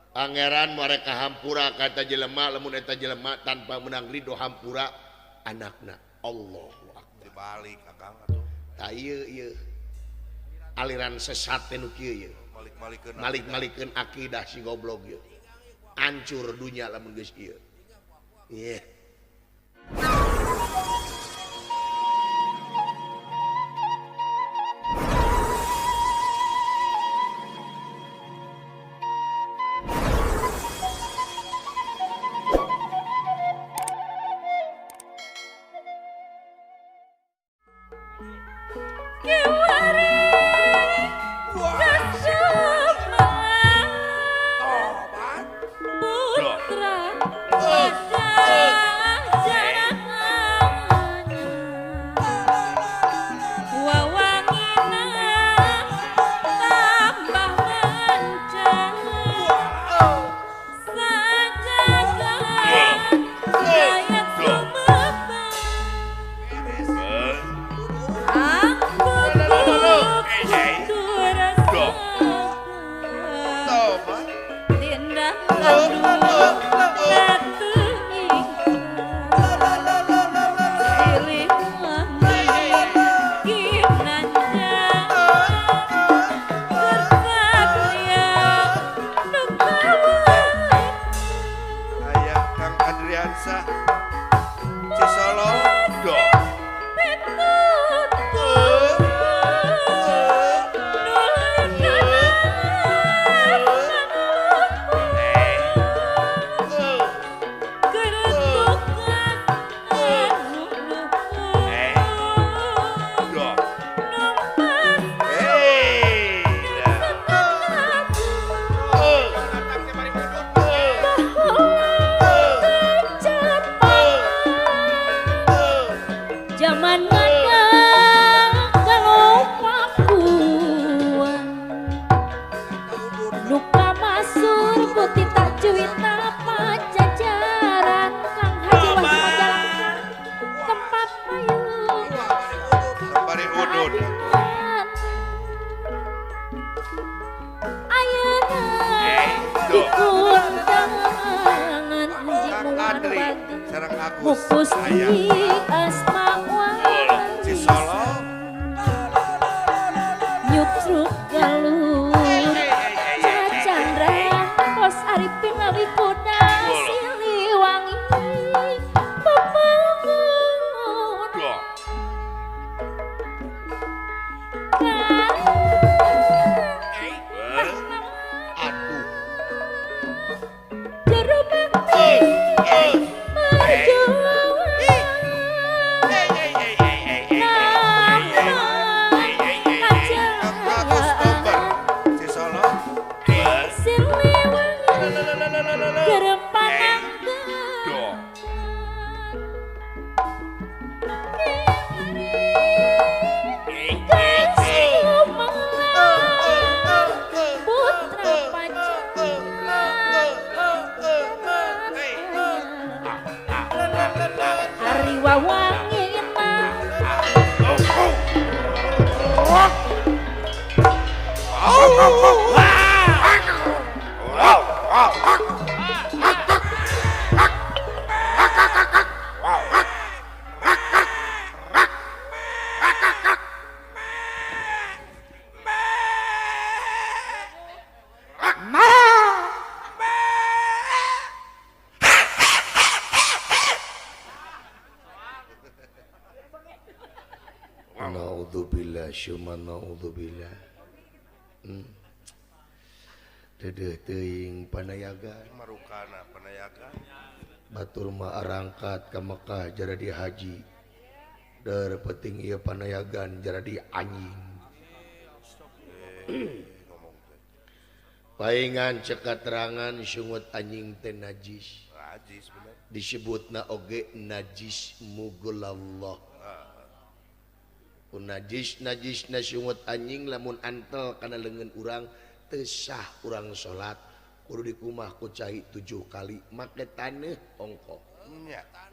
Pangeran mereka hampura kata jelema lamun eta jelema tanpa menang ridho hampura anakna. Allahu akbar. Dibalik akang atuh. Tah ieu ieu. Aliran sesat teh nu kieu ieu. Malik-malikeun malik-malikeun akidah si goblok ieu. Hancur dunya lamun geus ieu. Ieu. Naudzubillah syumma naudzubillah. Dedeh teuing panayagan marukana panayagan batur mah arangkat ka Mekah jadi haji der penting ieu panayagan jadi anjing. Paingan cek katerangan sungut anjing teh najis. Najis bener. Disebutna oge najis mugulallah. Najis najis na sungut anjing lamun antel kana leungeun urang teu sah urang salat kudu dikumah ku cai 7 kali make taneuh ongkoh.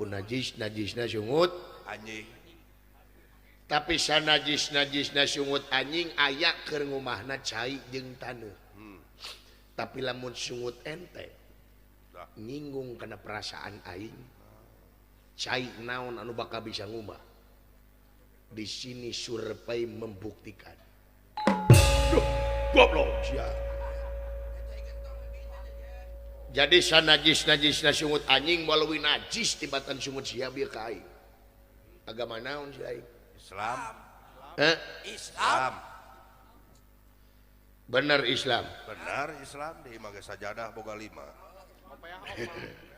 Najis najis na sungut anjing. Tapi sanajis najis na sungut anjing aya keur ngumahna cai jeung taneuh. Tapi lamun sungut ente nyinggung kana perasaan aing. Cai naon anu bakal bisa ngubah. Di sini survei membuktikan. Duh, goblok sia. Jadi sanajis-najisna sungut anjing walau najis tibatan sungut sia bieu ka aing. Agama naon si aing? Islam. Islam. Bener Islam. Benar Islam di imah ge sajadah boga 5.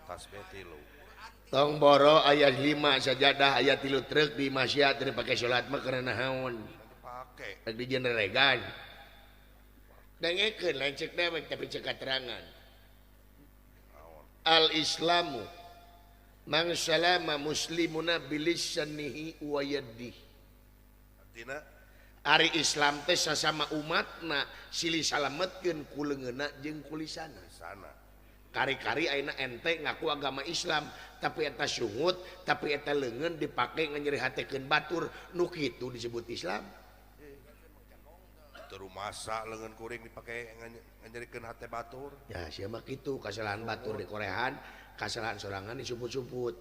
Tasbih 3. Tong boro ayat 5 sajadah ayat 3 truk di imah sia teu dipake salat mah karena naon? Dipake. Rek dijeneregan. Dengekeun lain cek dewek tapi cek katerangan. Al Islamu mang salama muslimuna bilisanihi wa yadihi. Artina ari Islam teh sasama umatna silih salametkeun ku leungeunna jeung ku lisana. Sana. Kari-kari ayeuna ente ngaku agama Islam tapi eta sungut tapi eta leungeun dipake nganyerihatekeun batur nu kitu disebut Islam. Teu rumasa leungeun kuring dipake nganyerikeun hate batur. Ya sia mah kitu kasalahan batur dikorehan, kasalahan sorangan disuput-suput.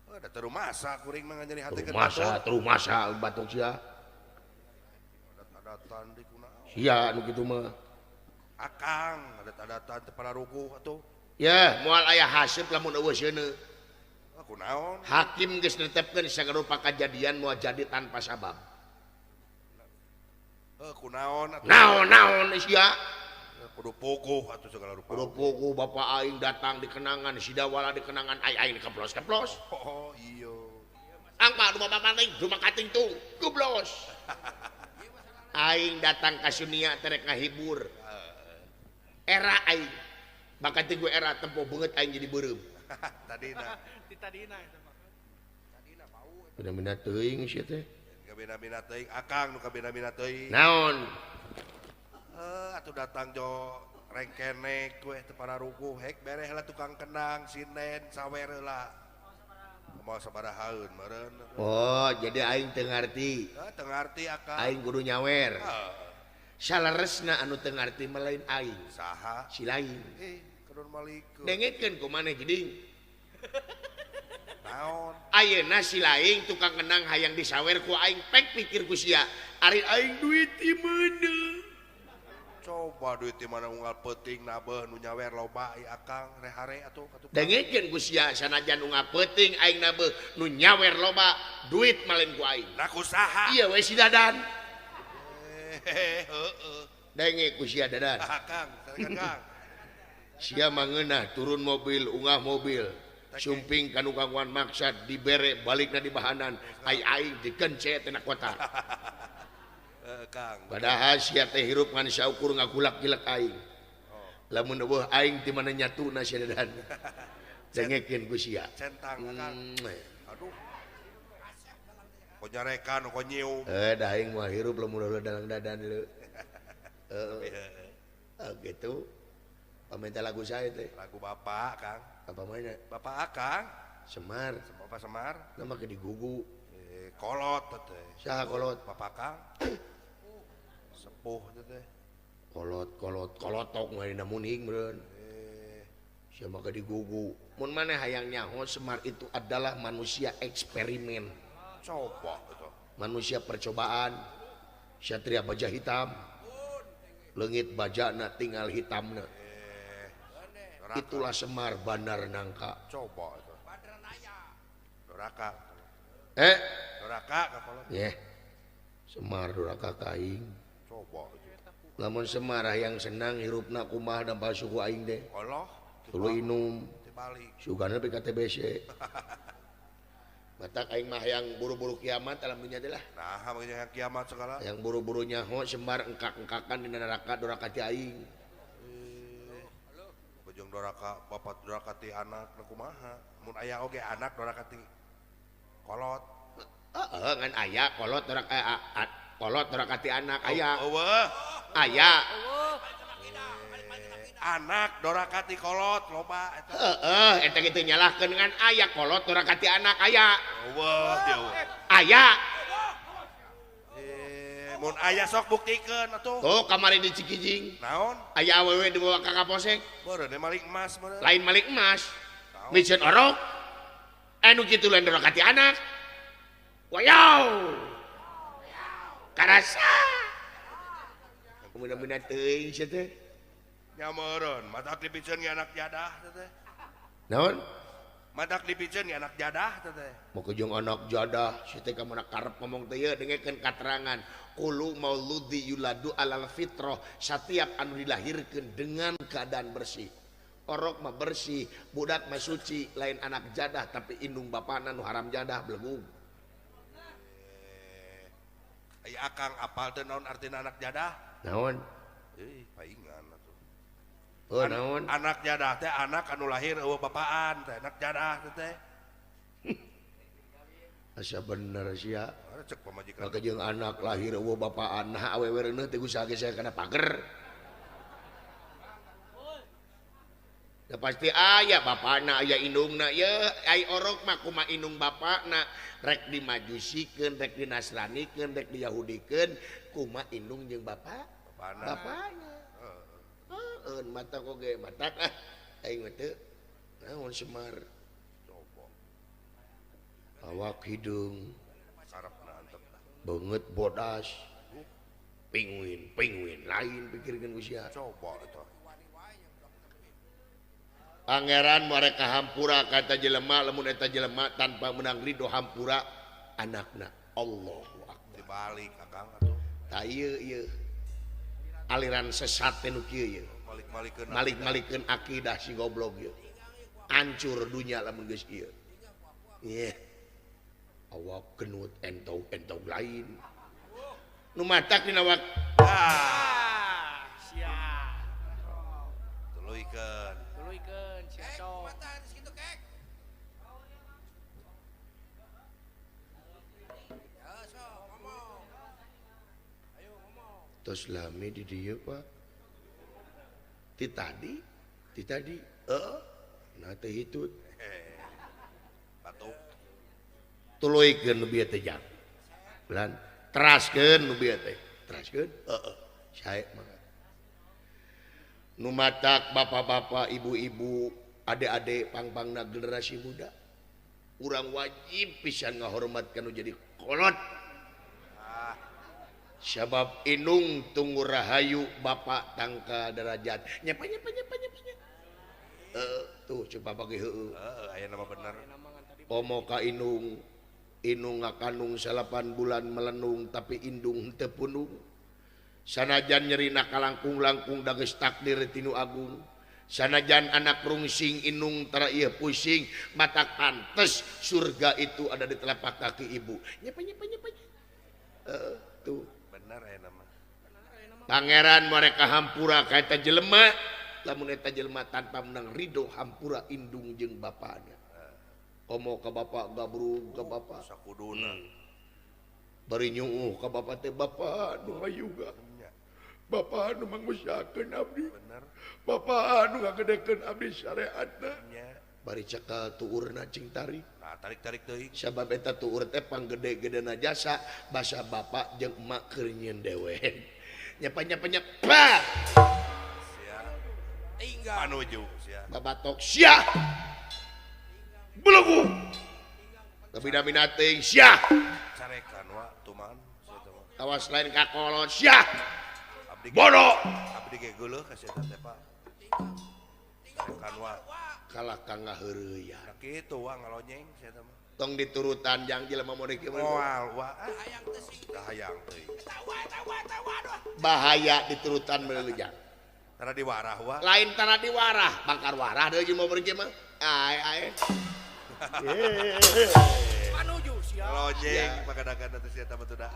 Oh, da teu rumasa kuring mah nganyerihatekeun batur. Teu rumasa batur sia. Adat-adatan di kunaon. Sia nu kitu mah. Akang adat-adatan teu pararuguh atuh. Ya, moal aya haseup lamun eueuh seuneu. Kunaon? Hakim geus netepkeun sagarupa kajadian moal jadi tanpa sabab. Kunaon atuh? Naon-naon sia? Kudu puguh atuh segala rupa. Kudu puguh bapak aing datang di kenangan, si Dawala di kenangan aing aing keplos-keplos. Oh, iya. Angpa rumah maling, rumah kating tung, keblos. Aing datang ka Sunia terek ngahibur. Era aing. Bakat gue era tempo banget aing jadi beureum. Tadina. Tadina eta mah. Tadina bau. Bina-bina teuing sia teh. Kabina-bina teuing akang nu kabina-bina teuing. Naon? Atuh datang jo rengkenek we teu pararuguh hek bereh lah tukang kendang sinden sawer heula. Moal sabarahaeun meureun. Oh, jadi aing teu ngarti. Teu ngarti akang. Aing kudu nyawer. Saleresna anu teu ngarti mah lain aing. Saha? Si lain. Kedon malikeun. Dengekeun ku maneh geuning. Naon? Ayeuna si lain tukang kendang hayang disawer ku aing pek pikir ku sia. Ari aing duit di mana? Coba duit di mana unggal peuting nabeuh nu nyawer loba ieu akang rehare atuh ka tukang. Dengekeun ku sia sanajan unggal peuting aing nabeuh nu nyawer loba duit mah lain ku aing. Lah ku saha? Ieu we si Dadan. Heeh. Denge ku sia Dadan. Akang, Kang. Sia mangeunah turun mobil, ungah mobil. Sumping kanu kaguan maksad dibere balikna di bahanan ai aing digencet tina kota. Kang. Padahal sia teh hirup ngan saukur ngagulak-gilek aing. Lamun eueuh aing ti mana nyatuna sia Dadan. Dengekeun ku sia. Centang Kang. Aduh. Ko nyarekan ko nyium. Da aing mah hirup lamun eueuh dalang Dadan leu. Heeh. Gitu. Paminta lagu saya teh. Lagu Bapak, Kang. Apa mana? Bapak Akang. Semar. Bapak Semar. Nama ke digugu. Kolot teh. Saha kolot? Bapak Kang. Sepuh teh. Kolot kolot kolotok ngarina muning meureun. Siapa ke digugu. Mun maneh hayang nyaho Semar itu adalah manusia eksperimen. Coba itu. Manusia percobaan. Satria baja hitam. Leungit bajana tinggal hitamna. Itulah Semar Bandar Nangka. Coba itu. Doraka. Doraka ka kolot. Yeh. Semar doraka ka aing. Coba itu. Lamun Semar hayang senang hirupna kumaha dampal suku aing teh. Koloh tuluy inum. Tibalik. Sugana pe ka TBC. Batak aing mah hayang buru-buru kiamat alam dunya teh lah. Nah, hayang kiamat segala. Hayang buru-buru nyaho Semar engkak-engkakan dina neraka doraka ti aing. Bejong doraka bapak doraka ti anak kumaha? Mun aya oge anak doraka ti kolot. Heeh, ngan aya kolot doraka kolot doraka ti anak aya. Eueuh. Aya. Anak doraka ti kolot loba eta. Heeh, eta kitu nyalahkeun ngan aya kolot doraka ti anak aya. Eueuh, deui. Aya. Mun aya sok buktikeun atuh. Tuh kamari di Cikijing. Naon? Aya awewe dibawa ka Kapolsek. Meureun maling emas meureun. Lain maling emas. Micen orok. Anu kitu lain dorokati anak. Wayaw. Karasa. Mudah-mudahan teuing sia teh. Nya meureun, matak dipiceun ge anak jadah teh. Naon? Matak dipiceun ge anak jadah teh. Mau jeung anak jadah, si teh ka mana karep ngomong teh ieu dengekeun katerangan. Qulu mauludi yuladu alal fitrah, setiap anu dilahirkeun dengan keadaan bersih. Orok mah bersih, budak mah suci, lain anak jadah tapi indung bapana nu haram jadah belegung. Aya akang apal teh naon artina anak jadah? Naon? Paingan atuh. Oh, naon? Anak jadah teh anak anu lahir eueuh bapaan teh, anak jadah teh. Asa bener sia. Cek pamajikan. Maka jeung anak lahir eueuh bapaan, nah awewe reuneuh teh usaha ge saya kana pager. Ya pasti aya bapana aya indungna ye, ai orok mah kumaha indung bapana, rek dimajusikeun, rek dinasranikeun, rek diyahudikeun, kumaha indung jeung bapak? Bapana. Bapana. Heeh, mata oge matak ah. Aing mah teu naon Semar. Coba. Awak hidung sarepna antep. Beungeut bodas. Pinguin, pinguin lain pikirkeun usia. Coba eta. Pangeran mereka hampura kata jelema lamun eta jelema tanpa menang ridho hampura anakna. Allahu akbar. Dibalik akang atuh. Ta ieu ieu aliran sesat teh nu kieu ieu. Malik-malikeun malik-malikeun akidah si goblok ieu. Hancur dunya lamun geus ieu. Ye. Awak genut entog-entog lain. Nu matak dina wak. Ah, sia. Tuluikeun. Tuluikeun sia sok. Tos lami di dieu Pak. Ti tadi heeh. Nah teh hitut. Batuk. Tuluikeun nu bieu teh jang. Bulan teraskeun nu bieu teh. Teraskeun? Heeh. Sae mangga. Nu matak bapak-bapak, ibu-ibu, adik-adik pangpangna generasi muda. Urang wajib pisan ngahormat ka nu jadi kolot. Sabab inung tunggu rahayu bapak tangka derajat. Nyapa nyapa nyapa nyapa. Tuh coba bagi heueuh. Heeh, aya nama bener. Komo ka inung, inung ngakanung 8 bulan melenung tapi indung teu punung. Sanajan nyerina kalangkung-langkung da geus takdir tinu agung. Sanajan anak rungsing inung tara ieu pusing, matak pantes surga itu ada di telapak kaki ibu. Nyapa nyapa nyapa. Tuh. Pangeran mereka hampura ka eta jelema lamun eta jelema tanpa menang ridho hampura indung jeung bapana. Komo ka bapak gabrug ka bapak sakuduna. Bari nyuuh ka bapak teh bapak nu hayuga. Bapak anu mangusahakeun abdi. Bapak anu ngagedekeun abdi syariatna. Bari cekal tuurna cing tarik. Nah, tarik-tarik teuing. Sabab eta tuur teh panggede-gedena jasa basa bapak jeung emak keur nyieun dewek. Nyapa-nyapa nyapa. Sia. Tinggal panuju sia. Babatok sia. Belegu. Tapi damina teuing sia. Carekan wa tuman sia teh. Tawas lain ka kolot sia. Abdi bodoh. Abdi ge geuleuh ka sia teh Pak. Carekan wa. Kalah ka ngaheureuyah. Nah kitu wa ngalonyeng sia teh mah. Tong diturutan jang jelema modek ieu mah. Moal wa. Hayang teh sing. Hayang teuing. Bahaya diturutan meuleuh jang. Tara diwarah wa. Lain tara diwarah, bangkar warah deui jeung mau pergi mah. Ae ae. Panuju sia. Lonyeng pakadakan teh sia teh mah.